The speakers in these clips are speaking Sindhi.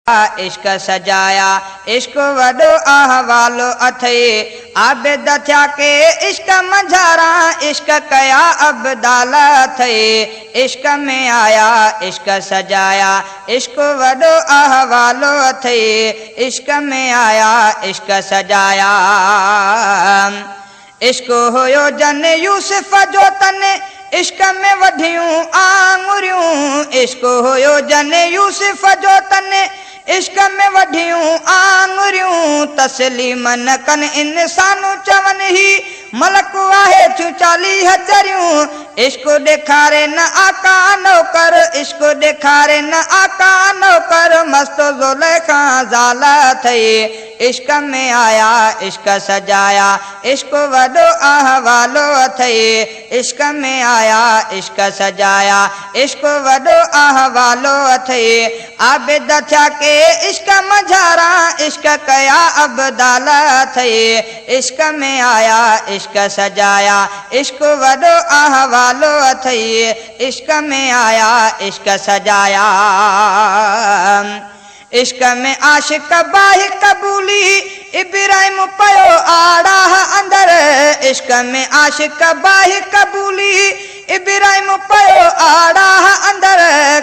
عشق سجايا، عشق وڏو احوال اٿئي. عابد ٿيا ڪي عشق منجهاران، عشق ڪيا ابدال اٿئي. عشق ۾ آيا عشق سجايا، عشق وڏو احوال اٿئي. عشق ۾ آيا عشق سجايا. عشق هيو جن يوسف جو تن، عشق ۾ وڍيون آڱريون. عشق هيو جن يوسف جو تن، عشق ۾ وڍيون آڱريون. تسليم نه ڪن انسان چون هي ملڪ آهي ٿيون 40 چريون. عشق ڏيکاري نه آقا نوڪر، عشق ڏيکاري نه آقا نوڪر، مست زليخا زال اٿئي. عشق ۾ آيا عشق سجايا، عشق وڏو احوالو اٿئي. عشق ۾ آيا عشق سجايا، عشق وڏو احوالو اٿئي. عابد ٿيا ڪي عشق منجهاران، عشق ڪيا ابدال اٿئي. عشق ۾ آيا عشق سجايا، عشق وڏو احوالو اٿئي. عشق ۾ آيا عشق سجايا. عشق ۾ عاشق باهه قبولي، ابراهيم پيو آڙاهه اندر. عشق ۾ عاشق باهه قبولي، ابراهيم پيو آڙاهه اندر.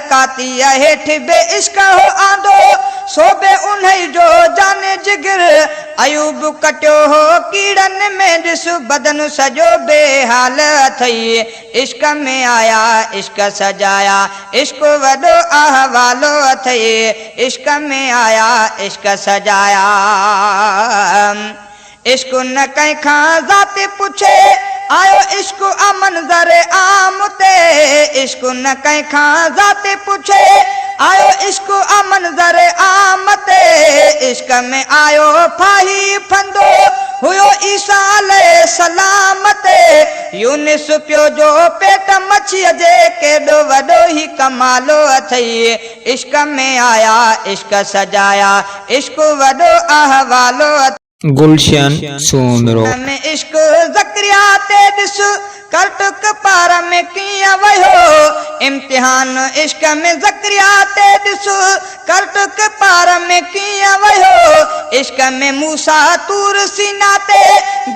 ڪاتيء هيٺ به عشق هو آندو، سو به انهيء جو جان جگر. ايوب ڪٽيو هو ڪيڙن ۾ ڏس، بدن سڄو بي حال اٿئي. عشق ۾ آيا عشق سجايا، عشق وڏو احوالو اٿئي. عشق ۾ آيا عشق سجايا. عشق نه ڪنهن کان ذات پڇي، آيو عشق آ منظر عام تي. عشق نه ڪنهن کان ذات پڇي، آيو عشق آ منظر عام تي. عشق ۾ آيو ڦاهي ڦندو، هيو عيسيٰ عليه السلام تي. يونس پيو جو پيٽ مڇيء جي، ڪيڏو وڏو هي ڪمالو اٿئي. عشق ۾ آيا عشق سجايا، عشق وڏو احوالو اٿئي. گلشن سومرو. ۾ عشق زڪريا تي ڏس، ڪرٽڪ پار ۾ ڪيئن وهيو. امتحان عشق ۾ زڪريا تي ڏس، ڪرٽڪ پار ۾ ڪيئن وهيو. عشق ۾ موسيٰ طور سينا تي،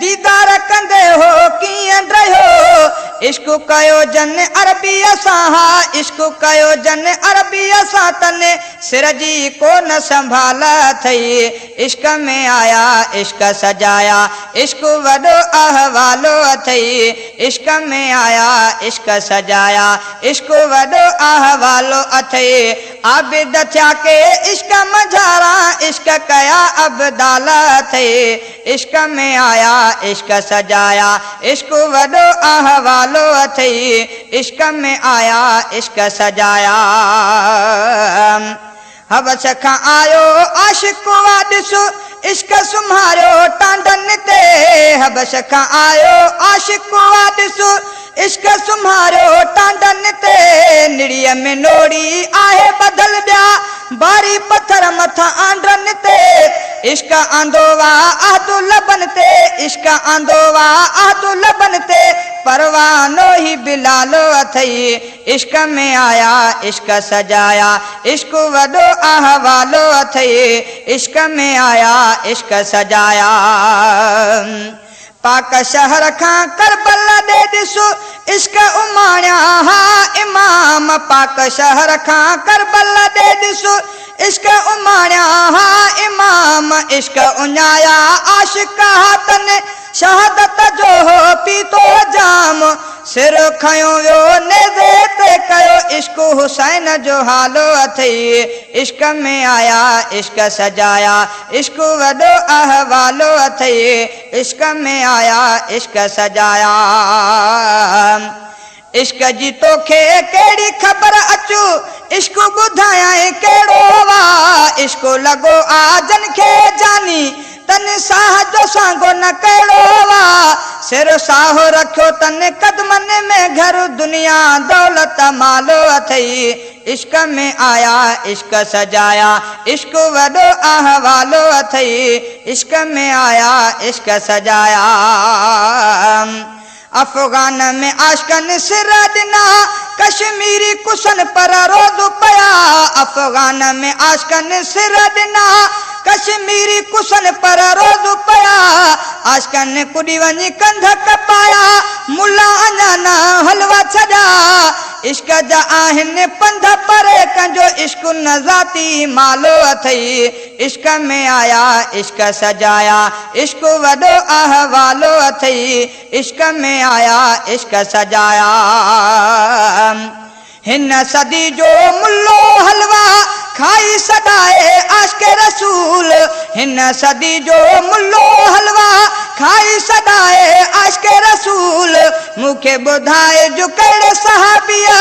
ديدار ڪندي هو ڪيئن ڊهيو. عشق ڪيو جن عربيء سان ها، عشق ڪيو جن عربيء سان تن سر جي ڪو نه سنڀال اٿئي. عشق ۾ آيا عشق سجايا، عشق وڏو احوالو اٿئي. عشق ۾ آيا عشق سجايا، عشق وڏو احوالو اٿئي. عابد ٿيا ڪي عشق منجهاران، عشق ڪيا ابدال اٿئي. عشق ۾ آيا عشق سجايا، عشق وڏو احوالو اٿئي. عشق ۾ آيا عشق سجايا. حبش کان آيو عاشق آ ڏس، عشق سمهاريو ٽانڊن تي. حبش کان آيو عاشق آ ڏس، عشق سمهاريو ٽانڊن تي. نڙيء ۾ نوڙي آهي ٻڌل ٻيا، باري پٿر مٿان آنڊن تي. عشق آندو وا عهد لبن تي، عشق آندو وا عهد لبن تي، پروانو هي بلال اٿئي. عشق ۾ آيا عشق سجايا، عشق وڏو احوالو اٿئي. عشق ۾ آيا عشق سجايا. پاڪ شهر کان ڪربل ڏي ڏس، عشق اماڻيا ها امام. پاڪ شهر کان ڪربل ڏي ڏس، عشق اماڻيا ها امام. عشق اڃايا عاشق ها تن، شهادت جو هو پيتو جام. سر کنيو ويو نيزي تي، ڪيو عشق حسين جو حالو اٿئي. عشق ۾ آيا عشق سجايا، عشق وڏو احوالو اٿئي. عشق ۾ آيا عشق سجايا. عشق جي توکي ڪهڙي خبر اچ، عشق ٻڌايائين ڪهڙو وا. عشق لڳو آ جن کي جاني، تن ساهه جو سانگو نه ڪهڙو وا. سر ساهو رکيو تن قدمن ۾، گهر دنيا دولت مالو اٿئي. عشق ۾ آيا عشق سجايا، عشق وڏو احوالو اٿئي. عشق ۾ آيا عشق سجايا. افغان ۾ عاشقن سر ڏنا، ڪشميري ڪسن پر روز پيا، افغان ۾ عاشقن سر ڏنا، ڪشميري ڪسن پر روز پيا، عاشقن ڪڏي وڃي ڪنڌ ڪپايا، ملا اڃا نه حلوا ڇڏيا، عشق جا آهن پنڌ پري، ڪنهنجو عشق نه ذاتي مالو اٿئي، عشق ۾ آيا عشق سجايا، عشق وڏو احوالو اٿئي. عشق ۾ آيا عشق سجايا. هن صدي جو ملو حلوا کائي سڏائي عاشق رسول هن صدي جو ملو حلوا کائي سڏائي عاشق رسول مون کي ٻڌائج ڪهڙي صحابيء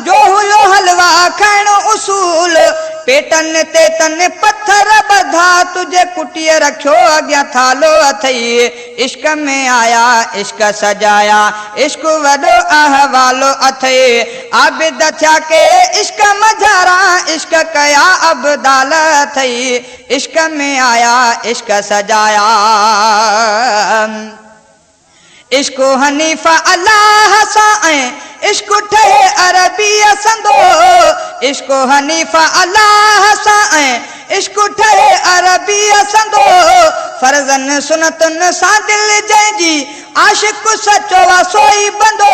جو هيو حلوا کائڻ اصول پيٽن تي تن پٿر ٻڌا تنهنجي ڪٽيء رکيو اڳيان ٿالهو اٿئي عشق ۾ آيا عشق سجايا، عشق وڏو احوالو اٿئي. عابد ٿيا ڪي عشق منجهاران، عشق ڪيا ابدال اٿئي. عشق ۾ آيا عشق سجايا. عشق حنيف الله سان ۽ عشق ٺهي عربيء سندو. عشق حنيف الله سان ۽ عشق ٺهي عربيء سندو، فرضن سنتن سان دل جنهن جي، عاشق سچو آ سوئي بندو.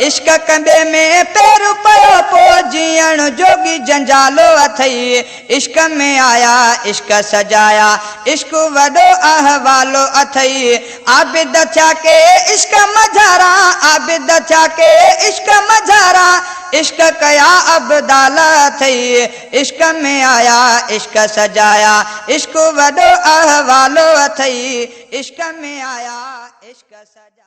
عشق ڪنبي ۾ پير پيو پو، جيئڻ جوڳي جنجالو اٿئي. عشق ۾ آيا عشق سجايا، عشق وڏو احوالو اٿئي. عابد ٿيا ڪي عشق منجهاران، عابد ٿيا ڪي عشق منجهاران، عشق ڪيا ابدال اٿئي. عشق ۾ آيا عشق سجايا، عشق وڏو احوالو اٿئي، عشق ۾ آيا عشق سجايا.